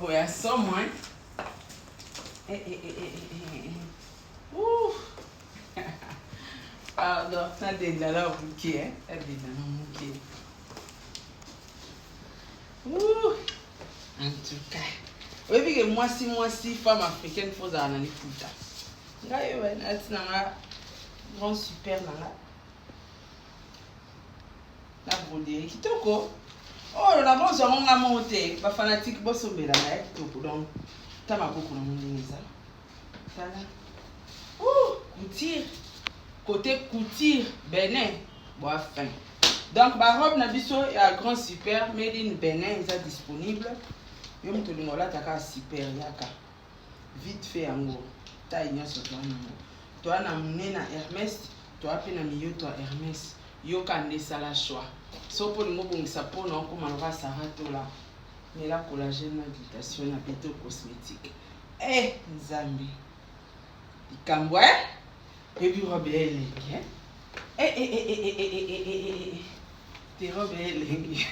robe ya somo hein. Eh, eh, eh, eh, eh, eh. Ouh. Pardon, nadenda na moke, hein. Nadenda na moke. Ouh. En tout cas, oyebi ke mwasi mwasi femme africaine faut ozala na liputa. Ngai oyo nalati na nga grand super na nga na broderie kitoko oyo nakozwa yango nga moko te bafanatike bosombela na ya kitoko donc ta maboko nango ndenge eza tala couture côté couture benin boa fin. Donc barobe na biso ya grand super made in Benin eza disponible. Yo moto olinga olataka super, yaka vite fait. Yango taille nyonso toa nango, toa na monene na Hermès, toa mpe na miyoto ya Hermès. Yoka nde esala choix. So mpo olinga obongisa mpona okóma loka Saratola, mela collagène na glutathione na Beto Cosmétique. E Nzambe, likambo e oyebi robe ya elengi e te, robe ya elengi.